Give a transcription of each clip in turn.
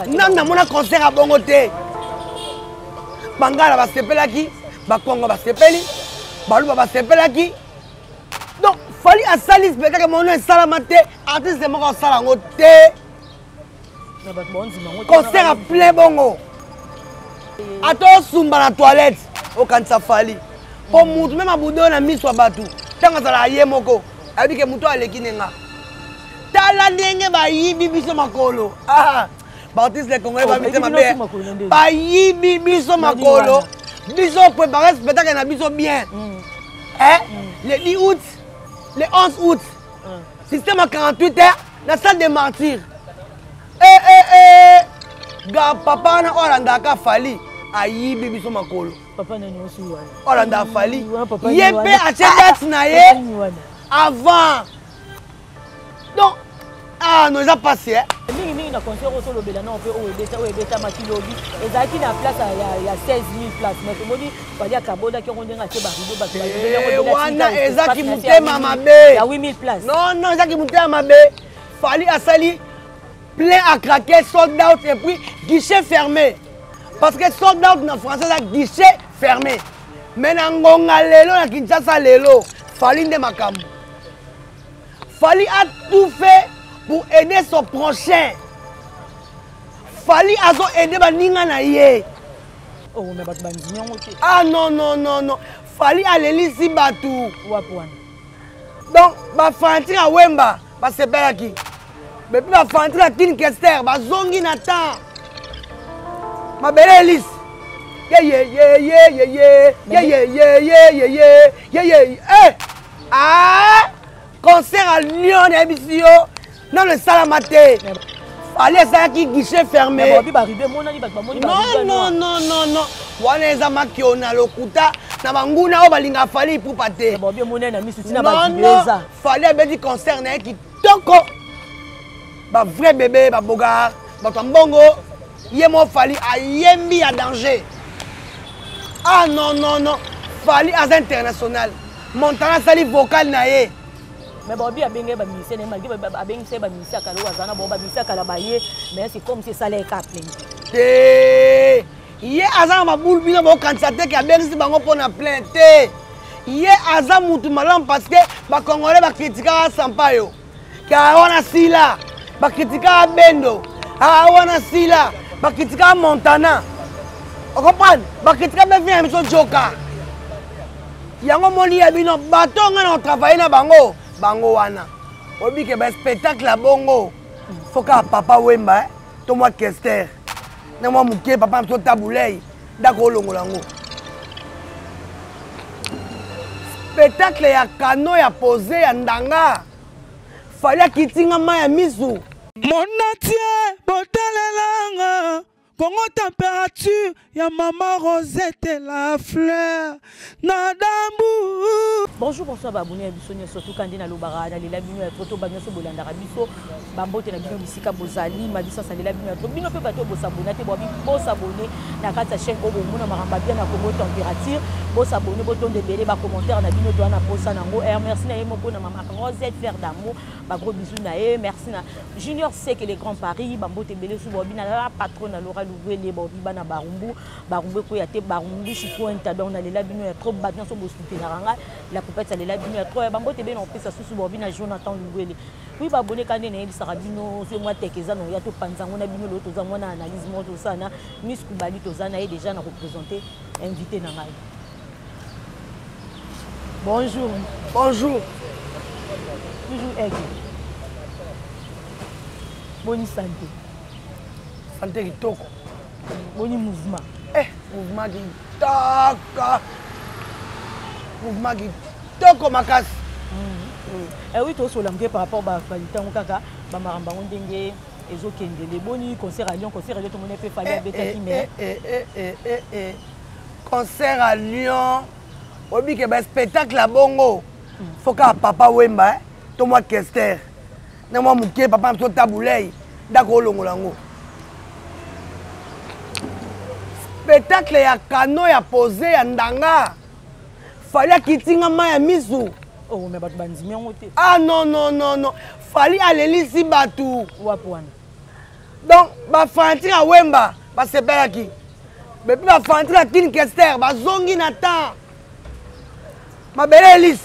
Nanu namona concert ya bongo te. Bangala basepelaki, Bakongo basepeli, Baluba basepelaki. Donc Fally asali spectacle mono esalama te, artiste moko asala yango te. Concert ya plein bongo, ata osumba na toilette okanisa Fally, mpo mutu meme abudo na miso ya bato, ntango azalaka ye moko ayebi ke motu aleki nenga. Tala ndenge bayibi biso makolo. Ah, baartiste congolais babite mabe, bayibi biso makolo. Biso prépare spectacle na biso bien, eh, le 10 août, le 11 août, système à 48 heures na salle de martyr. Eh, eh, eh. Ga papa wana oyo alandaka Fally ayibi biso makolo. Oyo alandaka Fally, ye mpe atie date na ye avant. Donc ah non, eza pasi, eh. Mingimingi na concert oyo tolobela nao mpe oyo ebeta, oyo ebetamaki lobi, ezalaki na place ya 16 000 place, mais tomoni Fally akabolaki yango ndenge atie barideau, bato balobeli wana ezaki motema mabe. Ya 8000 place. Non, non, ezaki motema mabe. Fally asali plein à craquer, sold out et puis guichet fermé, parce que sold out na français eza guichet fermé. Mais na ngonga lelo na Kinshasa lelo, Fally nde makambo. Fally a tout fait pour aider son prochain. Fally azo aider baninga na ye. Oh, mais bato bandimi yango te. Ah non, non, non, non, Fally alelisi bato. Wapi wana? Donc bafanatike ya Wemba basepelaki, epuis bafanatike ya Kin Kester bazongi na temps mabele elise yeyeyeyeyeye yeyeyeyeyeye yeye. Eh, ah, concert à Lyon, nayebisi yo, nano esalama te. Fally esalaki guichet fermé. Non, non, non, non, non, wana eza makiona, lokuta na banguna oyo balingaka Fally Ipupa te. Non, non, Fally abeti concert na ye kitoko, bavrai bébé, babogar, bato ya mbongo. Ye mo Fally ayembi ya danger. Ah non, non, non, Fally aza international. Montana asali vocal na ye. Mais babi abenge bamusicien na ye, malgré abengisa ye bamusicien ya kala oyo aza na bango, bamusicien ya kala baye, mais c'est comme si esala ye ka plein te. Ye aza na mabulu, bino bokanisa te ke abengisi bango mpo na plein te. Ye aza mutu malamu, parce que bacongolais bakritikaka Sampayo ke wana sila, bakritikaka Bendo wana sila, bakritikaka Montana, ocomprendre, bakritika mpe vi na biso Joka. Yango moni ya bino bato ngai na kotravaille na bango, bango wana oyebi ke baspectacle ya bongo fo kaka Papa Wemba, eh, to mwa Kester na mwa moke papa na biso Tabulei ndako olongola yango. Spectacle ya kano ya pose ya ndanga, Fally akitinga mai ya misu. Monatie botalelanga Congo température ya mama Rosette la fleur na dambu. Bonjour, bonsoir baabonnés ya biso nyonso, tuka nde nalobaka, nalela bino ya trop. To ba nyonso bolandaka biso, bambote na bino bisika bozali. Madisance alela bino ya trop. Bino mpe bato bosabona te, bobi bosabone na kati ya chaîne oyo, bomona makambo ya bien na Congo température. Bosabone, botonda ebele bacommentaire na bino, toa na posa nango. Merci na ye moko na mama Rosette Fleur d'amour, bagros bisous na ye. Merci na Junior Seke le Grand Paris, bambote ebele su bobi na la patronne na Laura Luwele, bobi bana Barumbu, Barumbu ekoya te, Barumbu Chikwenta. Donc nalela bino ya trop, bato nyonso bosoutenaka ngai, la popete alela bino ya trop. Bambote ebele na kopesa susu bobi na Jonathan Luwele. Oui, baabonné ka nde nayebisaka bino, soki mwa teke eza na oya, topanza yango na bino. Lelo toza mwa na analyse moko tosala na Miss Kubali, toza na ye déjà na koprésente invité na ngai. Bonjour. Bonjour. Toujours aigle. Boni santé? Santé kitoko. Boni mouvement? Eh, mouvement kitoko, mouvement kitoko makasi. Eh oui, tosola moke par rapport baactualité yango kaka, bamakambo yango ndenge ezokendele. Boni concert à Lyon? Concert à Lyon, tomoni mpe Fally abetaki, mais Concert à Lyon, oyebi ke baspectacle ya bongo fo kaka Papa Wemba, eh, to mwa Kester na mwa moke papa na biso Tabulei ndako olongola yango. Spectacle ya kano ya pose ya ndanga, Fally akitinga mai ya misu. Oh, mais bato bandimi yango te. Ah non, non, non, non, Fally alelisi bato. Wapi wana? Donc bafanatike ya Wemba basepelaki, epuis bafanatike ya Kin Kester bazongi na temps. Mabele elise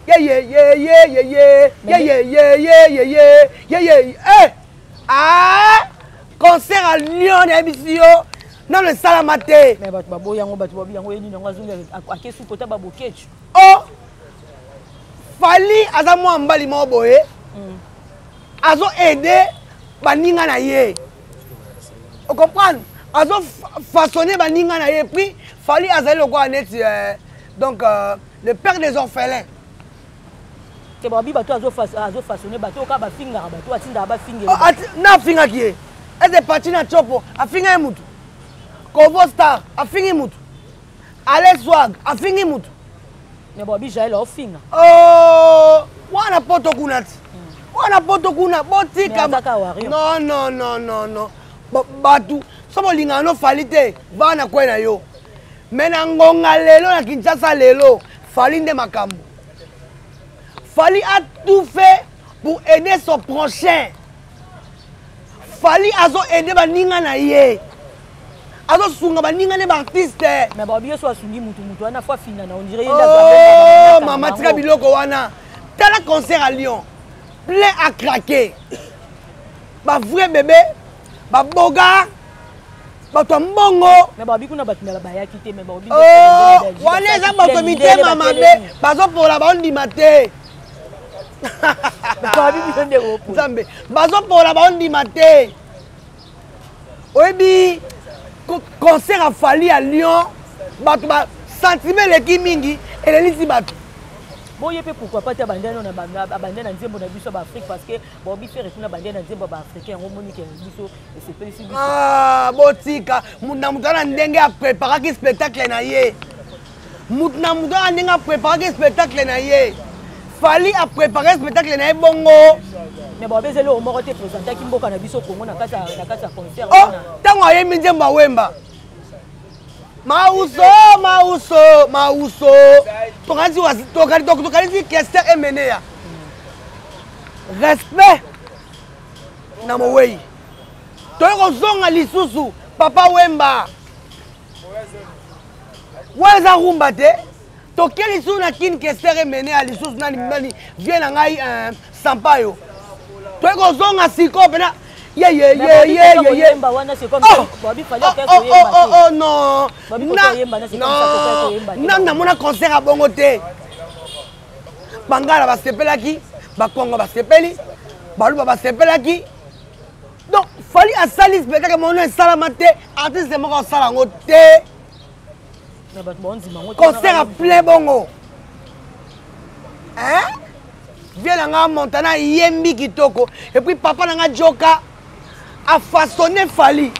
yeyeyeyeyeyeyeyeyeyeyeye. Ah, concert à Lyon, nayebisi yo, nano esalama te. Mais bato baboyi yango, bato babi yango ye nini yango, azongi akesu kota babokecu. O Fally aza mwa mbali moko boye, azo aide baninga na ye, ocomprendre, azo façonner baninga na ye. Puis Fally azali lokola neti donc le père des orphelins. Te, babi bato azofaçonne bato oyo kaka bafingaka bato, atindaka bafingela. Na afingaki ye ete pati na Tsopo, afinga ye mutu, Kovo Star afingi mutu, Ale Swag afingi mutu. Mais babi Jael aofinga. Oh, wana poto kuna ti, wana poto kuna, botika. Non, non, non, non, non, bato so bolingaka no Fally te, bana kwe na yo. Me na ngonga lelo na Kinshasa lelo, Fally nde makambo. Fally a tout fait pour aider son prochain. Fally azo aider baninga na ye, azosunga baninga ne baartiste. Mais babi ye so asungi mutu, mutu wana fo afinga na, on dirait ye. Oh, mama, tika biloko wana. Tala concert à Lyon, plein à craquer, bavrai bébé, babogar, bato ya mbongo. Mais babi kuna bato bayaki te, mais babi oh, wana eza bato mitema mabe, bazopola, baondima te. Nzambe, bazopola, baondima te. Oyebi concert ya Fally ya Lyon, bato basentiment eleki mingi, elelisi bato. Boye mpe pourquoi pas te abandai abandai na nzembo na biso ya baafrique, parce que baobi Ferre kuna abandai na nzembo ya baafricain, yango omonike biso esepelisi biso. Ah, botika. Mutu na mutu ana ndenge apreparaki spectacle na ye, mutu na mutu ana ndenge apreparaki spectacle na ye. Fally aprépare spectacle na ye bongo. Mais baobi ezali oyo moko te présentaki mboka na biso Congo na kati ya concert. Oh, ntango ayembi nzembo awemba mauso mauso mauso, tokanisi Kester Emeneya, respect na mowei. Toyei kozonga lisusu Papa Wemba, wana eza rumba te. Toke lisusu na Kin Kester Emeneya, lisusu nani nani, vie na ngai Sampayo. Toyei kozonga sikoyo mpena yeyeyeyeye. Non, non, namona concert ya bongo te. Bangala basepelaki, Bakongo basepeli, Baluba basepelaki. Donc Fally asali spectacle mono esalama te, artiste moko asala yango te, concert ya plein bongo. Vie na nga Montana ayembi kitoko, et puis papa na nga Joka afaçonne Fally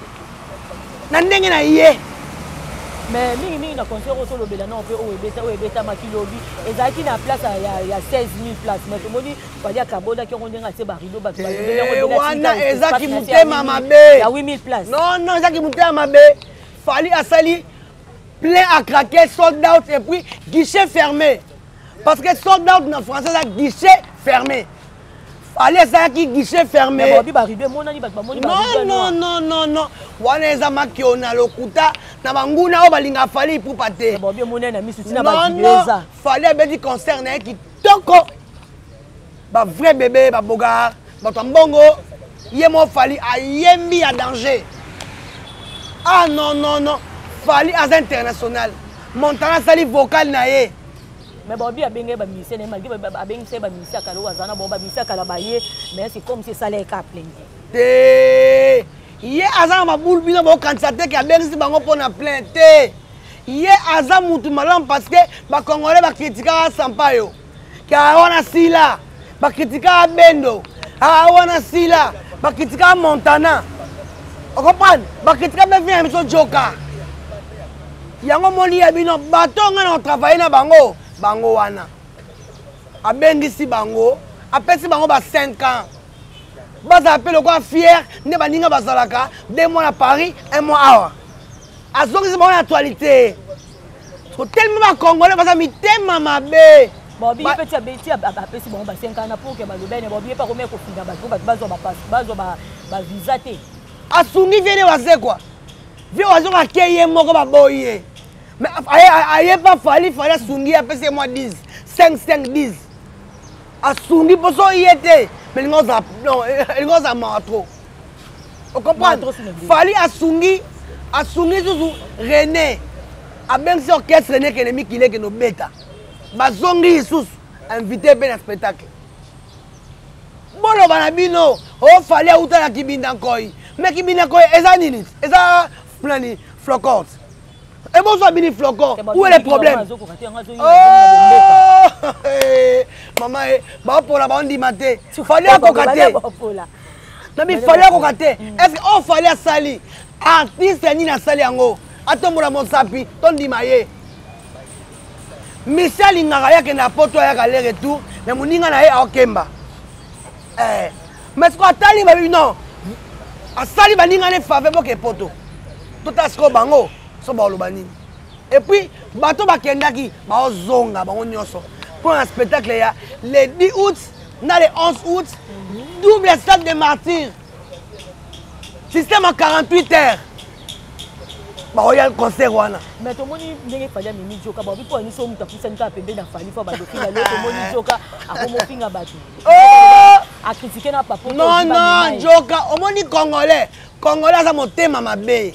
na ndenge na ye. Mais mingimingi na concert oyo tolobela nao mpe oyo ebeta, oyo ebetamaki lobi, ezalaki na place ya 16 000 place, mais tomoni Fally akabolaki yango ndenge atie barideau, bato. Wana ezaki motema mabe. Ya 8 000 place. Non, non, ezaki motema mabe. Fally asali plein à craquer, sold out et puis guichet fermé, parce que sold out na français eza guichet fermé. Fally asalaki guichet fermé. Non, non, non, non, non, wana eza makio na lokuta na banguna oyo balingaka Fally Ipupa te. Non, non, Fally abeti concert na ye kitoko, bavrai bébé, babogar, bato ya mbongo. Ye mo Fally ayembi ya danger. Ah non, non, non, Fally aza international. Montana asali vocal na ye. Mais babi abenge bamusicien na ye, malgré abengisa ye bamusicien ya kala oyo aza na bango, bamusicien ya kala baye, mais c'est comme si esala ye ka plein. Te, ye aza na mabulu. Bino bokanisa te ke abengisi bango mpo na plein te. Ye aza mutu malamu, parce que bacongolais bakritikaka Sampayo ke wana sila, bakritikaka Bendo wana sila, bakritikaka Montana, ocomprendre, bakritika mpe vi na biso Joka. Yango moni ya bino bato ngai na kotravaille na bango, bango wana abengisi bango, apesi bango ba 5 ans, bazala mpe lokola fier nde baninga bazalaka 2 mois na Paris, 1 mois awa. Azongisi bango na actualité. Telema, bacongolais baza mitema mabe. Babi mpe ti apesi bango ba 5 ans na pour ke balobene, babi ye mpe akomia kofinga bato, bato bazwa Bavisa te. Asungi vieux ne Wazekwa. Vieux Wazekwa ake ye moko baboyi ye. Mais aye pa Fally, Fally asungi ye apesi ye mwa 10. 5 5 10. Asungi mpo so ye te. Mais elingi ozala non, elingi ozala mawa trop. Ocomprendre? Fally asungi asungi susu René. Abengisi orchestre René kende mikili ekende obeta. Bazongi lisusu invité mpe na spectacle. Boloba na bino o Fally auta na Kibinda Nkoi. Mais Kibinda Nkoi eza nini? Eza nani? Flocons. Et bonsoir bini flocon. Où est le problème? Oh! Maman eh, ba pola ba ndima te. Fally akoka te. Nabi Fally akoka te. Est-ce que oh Fally asali? Artiste nini asali yango? Atombola mosapi to ndima ye. Misi alingaka ye akende na poto ayaka aller retour mais moninga na ye aokemba. Eh, mais sikoyo atali babi non asali baninga ne fave boke poto totala sikoyo bango so baoloba nini et puis bato bakendaki baozonga bango nyonso mpo na spectacle ya le 10 août na le 11 août double stade de martyr système ya 48 heures bakoya concert wana. Mais tomoni ndenge Fally amemi Joka, babi mpo ani so moto apusani kaka pembeni na Fally fo badofinga lelo, tomoni Joka akomofinga bato. Oh! Akritike na papa. Non non, Joka omoni congolais, congolais aza motema mabe. Est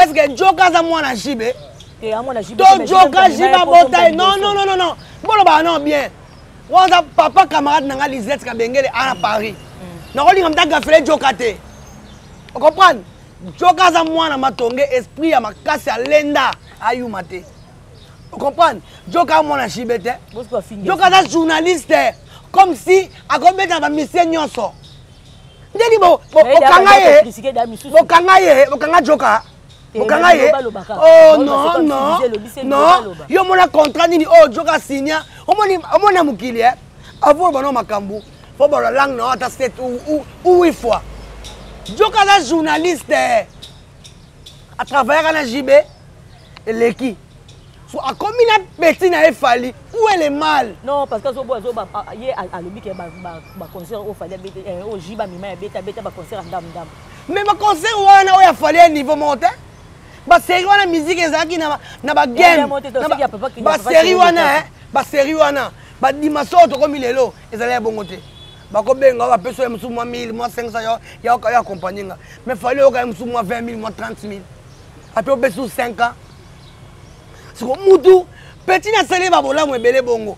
ce que Joka aza mwana jibe? To Joka jibe abota ye? Non non non non, bolobaka non bien. Wana papa camarade na nga Lisette Kabengele ana Paris. Nakolinga mta gafele Joka te. Ocomprendre? Joka aza mwana matonge, esprit ya makasi alenda ayuma te. Ocomprendre? Joka mwana jibe te. Joka aza journaliste comme si akobeta ba musicien nyonso. Ndeni bo bokanga ye. Bokanga ye, bokanga Joka. Bokanga ye. Oh non non. Non, yo mona contrat nini oh Joka signa. Omoni omona mokili eh. Avant bano makambu, faut ba langue na ata 7 ou 8 fois. Joka aza journaliste. A travailler na JB eleki. So akomi na petit na ye Fally, où est le mal? Non, parce que azobo azoba ye alobi ke ba ba concert au Fally abeta au JB mima ya beta beta ba concert ndam ndam. Mais ba concert wana oyo ya Fally ya niveau moko te. Ba série wana musique ezalaki na ba game. Ba série wana hein, ba série wana ba dimension oyo tokomi lelo ezali ya bongo te. Bakobenga ba peso ya musu mwa 1000 mwa 500 ya ya ya accompagner nga. Mais Fally oyo ka musu mwa 20000 mwa 30000. Ape obesu 5 ans. Siko mutu petit na sali ba bolamu ebele bongo.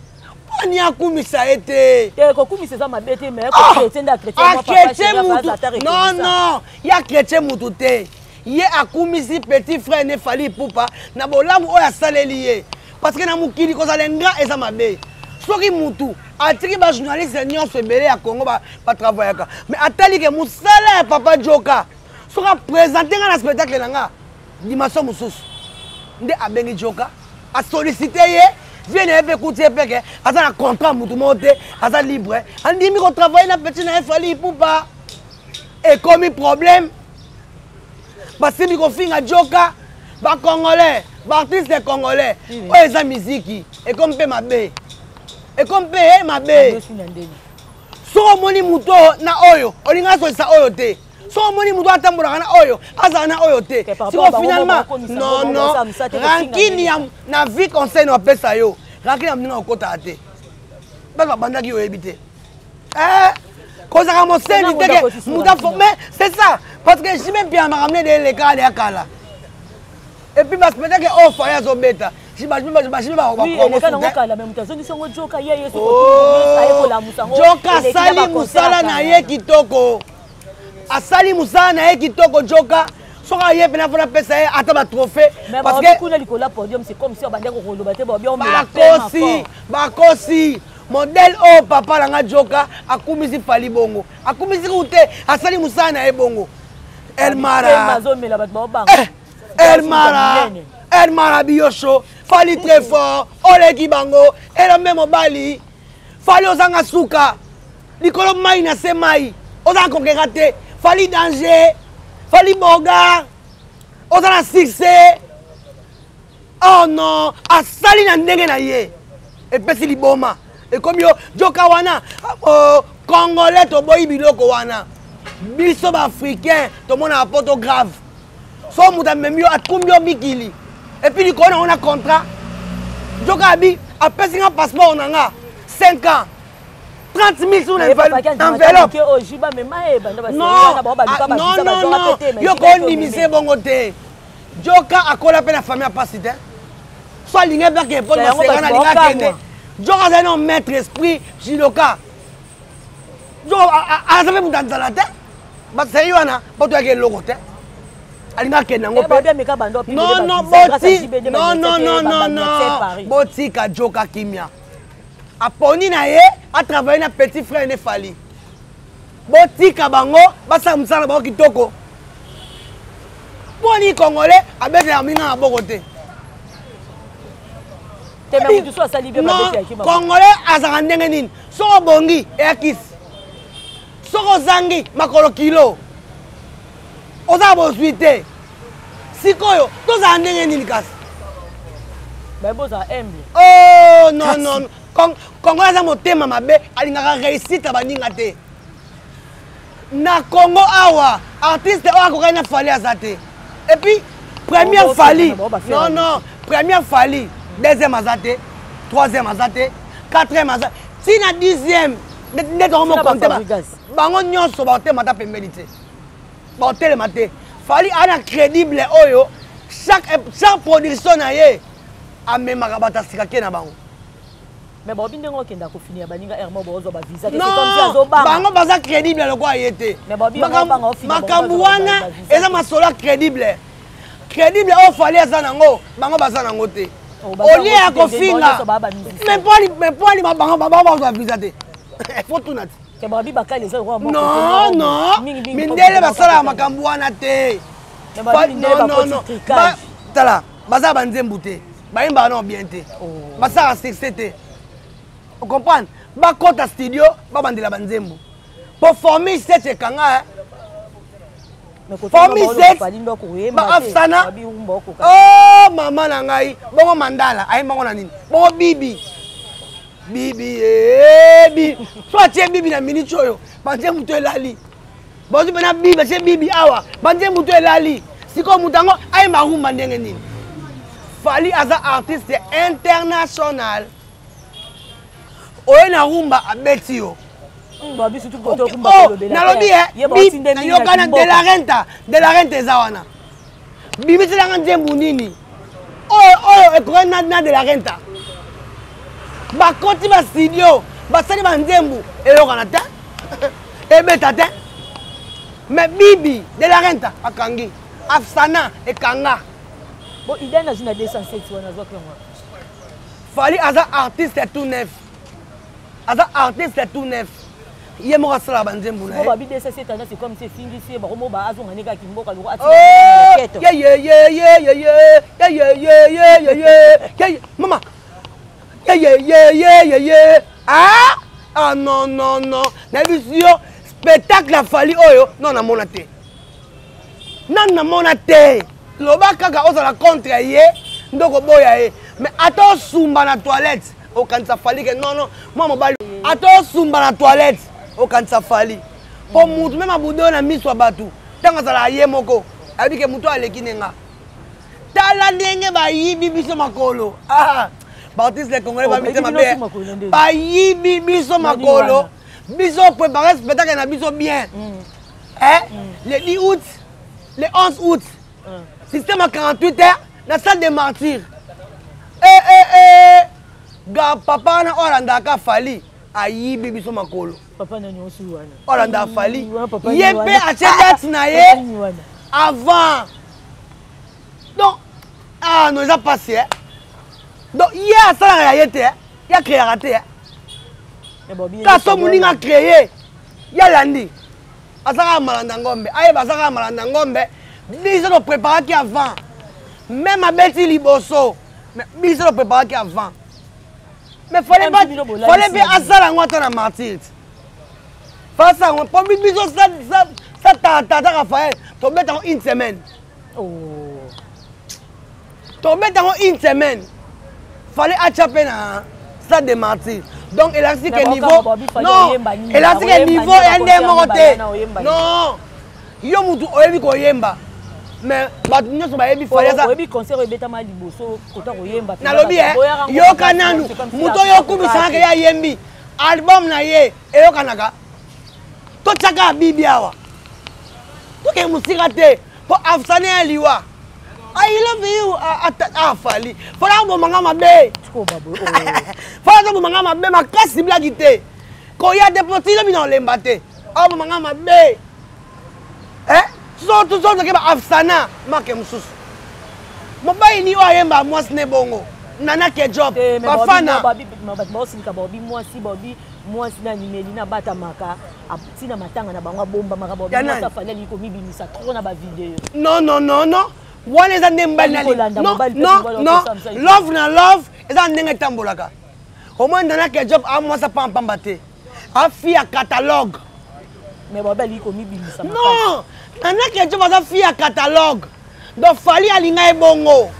Pani akumisa ye te. Eh kokumisa eza mabe te mais ko chrétien nda chrétien moi papa chrétien mutu. Non non, ya chrétien mutu te. Ye akumisi petit frère ne Fally Ipupa na bolamu oyo asaleli ye. Parce que na mokili kozala ingrat eza mabe. Soki mutu atiki ba journaliste nyonso ebele ya Congo ba travaillaka. Mais atali ke musala ya papa Joka soki a présenter nga na spectacle na nga dimension mosusu nde abengi Joka a sollicité ye vie na ye mpe kuti ye mpe ke aza na contrat mutu moko te, aza libre andimi ko travailler na petit na ye Fally Ipupa. Ekomi problème basimbi kofinga Joka ba congolais, ba artiste congolais oyo eza miziki ekomi mpe mabe, ekomi mpe mabe. Soki omoni moto na oyo olingi asolisa oyo te, soki omoni moto atambolaka na oyo azala na oyo te, siko finalement non non, rancune ya na vie conseil na apesa yo rancune ya moninga okotaka te, bato babandaki oyebi te. Kozaka mosendi te ke moto afo, mais c'est ça parce que JB Mpiana makambo nde eleka ya kala. Et puis ba spectacle oyo Fally azobeta, Joka asali mosala na ye kitoko, asali mosala na ye kitoko Joka. Soki aye mpena mpona apesa ye ata ba trophée, parce que bakosi bakosi modèle oyo papa na nga Joka akumisi Fally bongo, akumisi kutu te, asali mosala na ye bongo. Elmara Elmara Elmara Biyosho, Fally très fort, oleki bango elombe mobali. Fally ozanga suka likolo mai na se mai, ozanga kokeka te. Fally danger, Fally boga, oza na succès. Oh non, asali na ndenge na ye epesi liboma ekomi yo Joka wana. Oh, congolais toboyi biloko wana. Biso baafricain tomonaka poto grave. So moto amemi yo, akumbi yo mikili, et puis likolo nango na contrat. Joka abi apesi nga passeport na nga 5 ans, 30 000 sur l'enveloppe. Non, non, non, non, yo kondimise bongo te. Joka akola mpe na famille ya pasi te. So alingi mpe akende poto, basenga na alingi akende. Joka azali na maître esprit judoka. Joka aza mpe moto ya nzala te. Basei wana bato yaki eloko te, alingi akende yango mpe. Non, non, boti, non, non, non, non, non, botika Joka kimia. Aponi na ye atravaille na petit frère ne Fali. Botika bango basala mosala na bango kitoko. Mponi congolais abetelaka moninga na maboko te? Congolais azalaka ndenge nini? Soki obongi, eyakisi. Soki ozangi, makolo kilo, oza bozwi te. Sikoyo tozala ndenge nini kasi? Oh non, non, congolais aza motema mabe, alingaka réussite ya baninga te. Na Congo awa, artiste oyo akokani na Fali aza te. Et puis première Fali, non, non, première Fali, deuxième aza te, troisième aza te, quatrième aza ntina, 10e nde tokomokonte. Bango nyonso baotema ata pembeni te, baotelema te. Fali ana crédible oyo chaque production na ye amemaka bato ya sika ke na bango. Mais baobi ndenge okenda kofinia baninga air mo bozwa bavisa. Non, bango baza crédible lokola ye te. Makambo wana eza masolo ya crédible. Crédible oyo Fali aza nango, bango baza nango te. Olie ya kofinga, mais poali bango bazwa visa te, faut tuna te. Non, non, mindele basalaka makambo wana te. Non, non, tala, baza banzembu te, bayembaka nao bien te, basalaka succès te. Ocomprendre? Bakɔta studio, babandela banzembo po formule 7 ekanga. Formule 7 baafsana. Oh mama na ngai, bongo Mandala ayembango na nini? Bongo bibi bibi ebi so atie bibi na minute oyo, banzembo to elali. Bazwi mpena bibi, atie bibi awa, banzembo to elali. Sikoyo moto yango ayemba rumba ndenge nini? Fali aza artiste international. Oye na rumba, abeti yo. Nalobi nayokana de la Renta, de la Renta eza wana. Bimiselanga nzembo nini oyo oyo ekoki na de la Renta? Bakoti bastudio, basali banzembo, eyokana te, ebeta te. Mais bibi de la Renta akangi, Afsana ekanga. Bon, ida nazwi na 207 wana, azwaki yango. Fali aza artiste tout neuf, aza artiste tout neuf. Ye moko asalaka banzembo na ye. Babi 207 ana, c'est comme si efingisi ye. Bakomo ba azonga ndenge akimboka loko. Ye mama ye, ah ah, non, non, non, nayebisi yo, spectacle ya Fali oyo, non, namona te, nani namona te. Loba kaka ozala contre ye, ndoko boya ye, mais ata osumba na toilette, okanisa Fali ke non, non, mwa mobali. Ata osumba na toilette, okanisa Fali. Mpo mutu meme abudo na miso ya bato, ntango azalaka ye moko ayebi ke motu aleki ndenga. Tala ndenge bayibi biso makolo. Ah, baartiste congolais bamite mabe, bayibi biso makolo. Biso préparé spectacle na biso bien, eh? Le 10 août, le 11 août, système à 48 heures na salle de martyr. Eh, eh, eh. Ga papa wana oyo alandaka Fali ayibi biso makolo. Oyo alandaka Fali, ye mpe atie date na ye avant. Donc ah non, eza pasi, eh? Donc ye asalaka ya ye te, ye acréaka te. Kaso moninga acréé, ye alandi. Aza kaka malanda ngombe, ayeba aza kaka malanda ngombe. Biso topréparaki avant, même abeti liboso, mais biso topréparaki avant. Mais fallait mpe asala yango ata na martyr, fasala yango mpo biso sa tata Raphaël tobeta yango une semaine, tobeta yango une semaine. Fallait atya mpe na stade de martyr. Donc elakisi ke niveau, non, elakisi ke niveau ya nde moko te. Non, yo mutu oyebi koyemba, mais bato nyonso bayebi Fally aza. Oyebi concert ebetama liboso kota koyemba. Nalobi e yoka nanu, moto oyo okumisaka ye ayembi album na ye eyokanaka. Totyaka bibi awa, tokende mosika te mpo afsane ya liwa. I love you. Fally, Fally akobomanga mabe. Fally azobomanga mabe makasi, blaki te, koya te mpo tino bino olemba te, akobomanga mabe. Sotoke ba afsana make mosusu, mobali ni oyo ayemba mwasi ne bongo Nana Kejob bafana. Bato baosilika, baobi mwasi, baobi mwasi nani Melina abatamaka ntina matanga na bango, abombamaka, baobi mwasi afali alingi komibimisa trop na bavideo. Non, non, non, non, wana eza nde mobali. Non, non, non, love na love eza ndenge etambolaka. Omoi Nana Kejob amwasi apampamba te, afi ya catalogue. Mais baobi alingi komibimisa. Non, Nana Kejob aza fi ya catalogue. Donc Fally alinga ye bongo,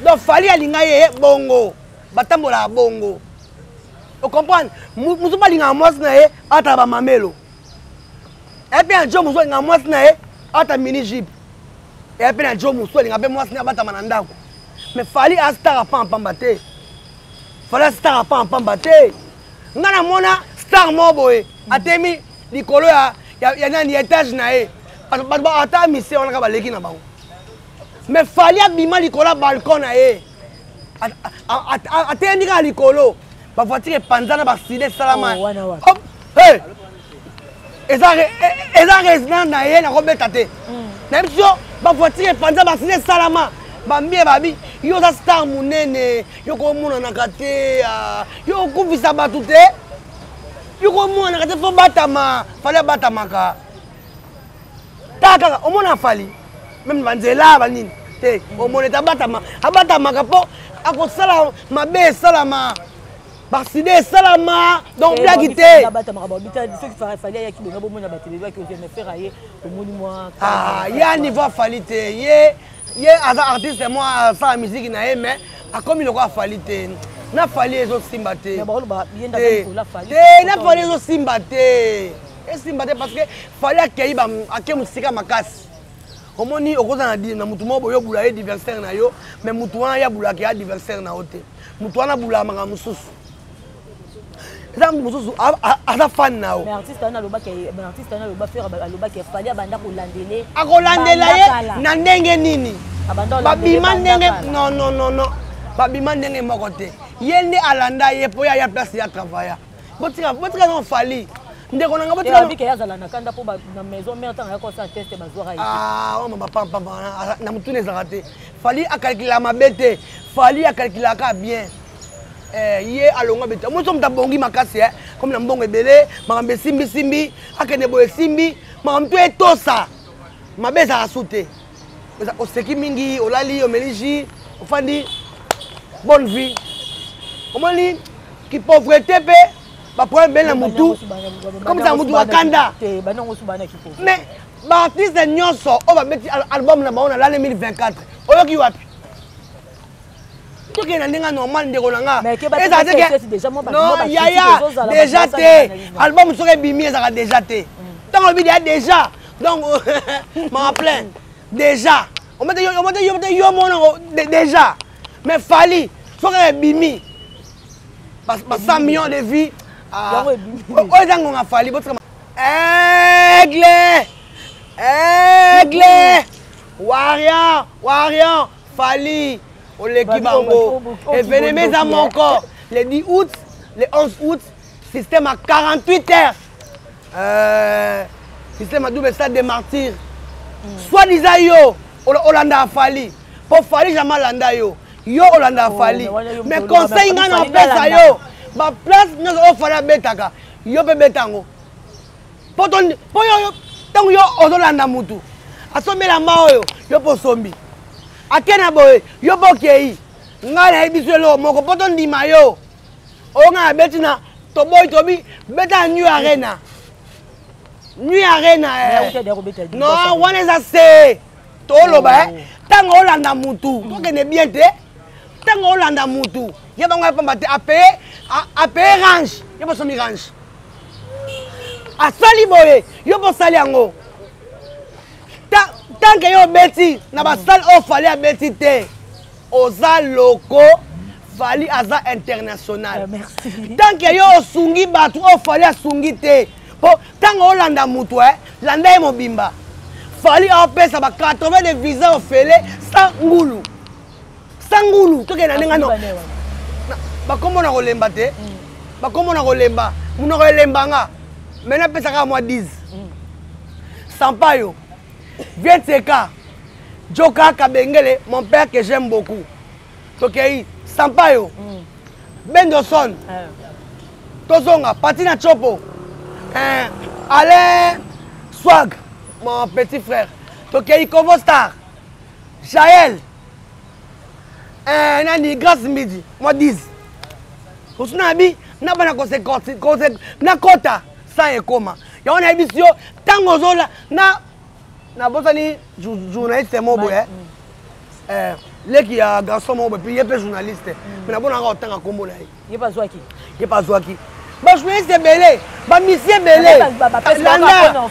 donc Fally alinga ye bongo, batambolaka bongo, ocomprendre? Mosusu balingaka mwasi na ye ata bamamelo epe na jo, mosusu alingaka mwasi na ye ata mini jupe epe na jo, mosusu alingaka mpe mwasi na ye abatama na ndako. Mais Fally astar apampamba te, Fally astar apampamba te. Nga namona star moko boye atemi likolo ya nani, ya étage na ye, bato ata mise wana kaka baleki na bango. Mais Fally abima likolo ya balcon na ye, atelemi kaka likolo, bavoiture epanzana, baside esalama. Eza résidence na ye, nakobeta te. Nayebi so bavoiture epanza, baside esalama, bambie babi yo oza star monene, yo komonanaka te, yo okufisa bato te, yo komonanaka te, fo batama. Fally abatamaka, tala kaka omona Fally même banzela banini te, omona ete abatama, abatamaka mpo akosala mabe esalama, baside esalama. Donc blaki te. Ya niveau afali te, ye aza artiste mwa, asala musique na ye, mais akomi lokola afali te. Na Fally ezosimba te, te, na Fally ezosimba te, esimba te, parce que Fally akei, ake mosika makasi. Omoni, okozala na mutu moko boye, obula ye adversaire na yo, mais mutu wana ye abulaka ye adversaire na yo te. Mutu wana abulaka makambo mosusu, eza mutu mosusu aza fan na yo. Akolandela ye na ndenge nini? Babima ndenge, non, non, non, non, babima ndenge moko te. Ye nde alanda ye mpo ye aya place ya travailla. Botika, botika no Fally, ndeko nanga, botika. Azala na kanda mpo na maison mère, ntango ayaka kosala test, bazwaka ye. Oyo mapampampa na motuna ezalaka te. Fally akalkulaka mabe te, Fally akalkulaka bien. Ye alongwa beta moso, moto abongi makasi comme na mbongo ebele, makambo esimbisimbi, akende boye esimbi, makambo to etosa mabe ezalaka su te. Oseki mingi, olali, omeli jus, ofandi, bonne vie. Omoni kipauvreté mpe baproblème ebele na mutu, comme ça mutu akanda. Mais baartiste nyonso oyo babeti album na bango na l'année 2024, oyoki wapi? Tokende na ndenge normal, ndeko na nga. Ezala te ke non, yaya, déjà te. Album soki ebimi, ezalaka déjà te. Ntango olobi deya déjà, donc maka plein déjà, omete yo monango déjà. Mais Fally soki ebimi ba 100 millions de vues, oyo eza ngonga Fally. Botika aigle, aigle, warrior, warrior. Fally oleki bango. Événement eza moko le 10 août, le 11 août, système à 48 heures, système à double stade des Martyrs. Soit disant yo olandaka Fally, mpo Fally jamais alanda yo, yo olandaka Fally. Mais conseil ngai na opesa yo, baplace nyonso oyo Fally abetaka, yo mpe beta yango, mpo yo ntango yo ozolanda mutu asombi elamba oyo, yo mpo osombi, ake na boye, yo mpo okei. Ngai nayebi biso eloko moko mpo tondima yo, oyo ngai nabeti na toboyi, tobi beta na New Arena, New Arena. Non, wana eza se toloba ntango olanda mutu, tokende bien te. Ntango olanda mutu, ye bango ya pamba te, apaye, apaye rente. range, yo bosombi range. Asali boye, yo bosali yango. Tant que yo obeti na basale oyo Fally abeti te, oza loko. Fally aza international. Merci. Tant que yo osungi bato oyo Fally asungi te, mpo ntango olanda moto, landa ye mobimba. Fally aopesa ba 80 de visa ofele sans ngulu, sans ngulu. Tokende na ndenge no bakombo na kolemba te, bakombo na kolemba, monoko elembanga. Mai napesa kaka mwa 10. Sampayo Vieteka Joka Kabengele, mon père que j'aime beaucoup. Tokei Sampayo, Bendoson, tozonga Patina Chopo, Alain Swag, mon petit frère. Tokei Kovo Star, Jaël, nani, Grâce Midi, moi 10. Osuna bi na bana kose kose na kota sans ekoma. Yango nayebisi yo, ntango ozola na nabosani journaliste moko boye, leki ya garçon moko boye, ye mpe journaliste, mais nabonaka otanga nkombo na ye. Ye mpe azwaki. Ye mpe azwaki. Bajournaliste ebele, bamisi ebele,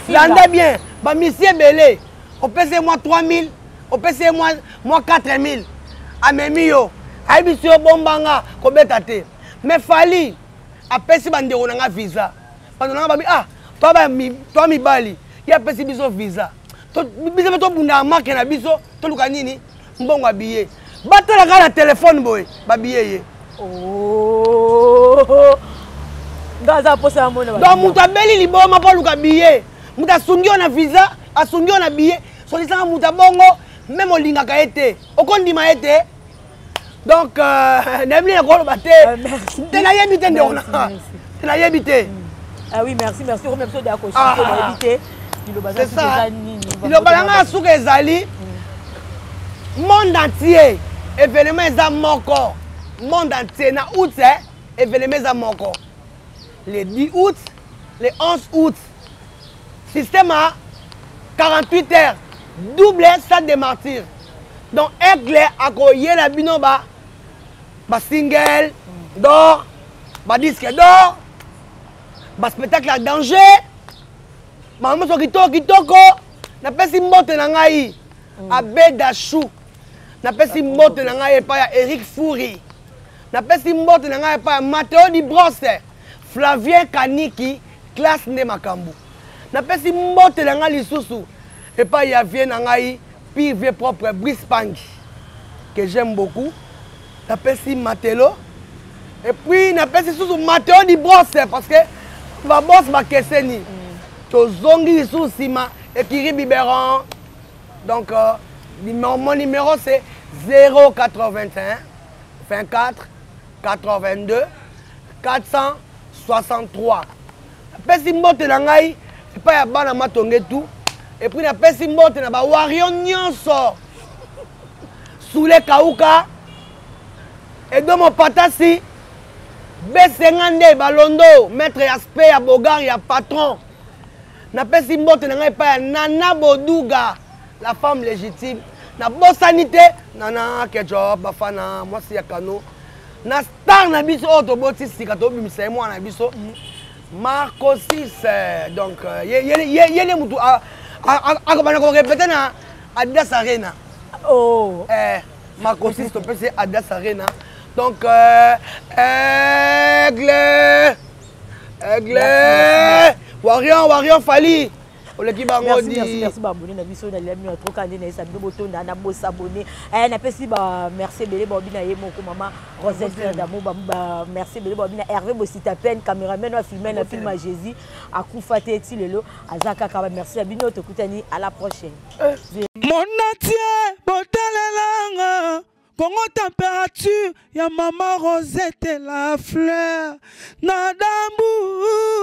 landa bien, bamisi ebele. Opesi ye mwa 3000, opesi ye mwa 4000, amemi yo, ayebisi yo bombanga, kobeta te. Mais Fally apesi bandeko na nga visa. Bandeko na nga babi: "Ah, toa mibali, ye apesi biso visa, biso mpe tobundaka marke na biso, toluka nini, mbongo ya billet." Batala kaka na telefone boye, babillet ye. Oh. Nga aza mposa ya mona. Donc moto abeli liboma mpo aluka billet, moto asungi yo na visa, asungi yo na billet. Solisanga moto abongo, même olingaka ye te, okondima ye te. Donc nayebi nini nakoloba te. Te, nayebi te, ndeko na te, nayebi te. Ah oui, merci, merci. Okomi biso deya koshite, nayebi te liloba eza nini. Liloba na ngai ya suka ezali: monde entier, événement eza moko. Monde entier na août, événement eza moko, le 10 août, le 11 août, système à 48 heures, double stade de martyr. Donc Aigle akoyela bino ba basingle d'or, badisque d'or, baspectacle ya danger, bango nyonso kitoko kitoko. Napesi mbote na ngai Abeda Chou, napesi mbote na ngai epai ya Eric Furi, napesi mbote na ngai epai ya Mateo Di Brose, Flavien Kaniki, classe nde makambo. Napesi mbote na ngai lisusu epai ya vie na ngai, pire vie propre, Brice Pangi, que j'aime beaucoup. Napesi Matelo et puis napesi lisusu Mateo Di Brose, parce que babos bakeseni. Tozongi lisusu nsima ekiri biberon. Donc mon numéro, c'est 081 24 82 463. Napesi mbote na ngai epai ya bana Matonge tout, et puis napesi mbote na bawario nyonso, Sule Kauka, Edomo Patasi, Besenga nde Balondo, maître ya spe ya bogar ya patron. Napesi mbote na ngai epai ya Nana Boduga, la femme légitime. Nabosani te Nana Kejob Bafana, mwasi ya Kano, na star na biso oyo toboti sika, tobimisa ye, mwana na biso Marco 6. Donc ye nde mutu akobanda korépéter na Adidas Arena. Oh. Marco 6, topesi Adidas Arena. Donc Aigle, Aigle, Warrior, Warrior, Fally oleki bango. Di merci, baabonné na biso, na lelami na troka nde nayesa bino botonda na bosabone. Napesi ba merci ebele baobi na ye moko mama Rosette Fleur d'Amour, ba merci ebele baobi na Hervé Bosita Pen, caméraman oyo afilme na film ya Jésus akufa te, ti lelo aza kaka. Ba merci na bino, tokutani à la prochaine. Monatie botalelanga Kongo température ya mama Rosette la fleur na dambu.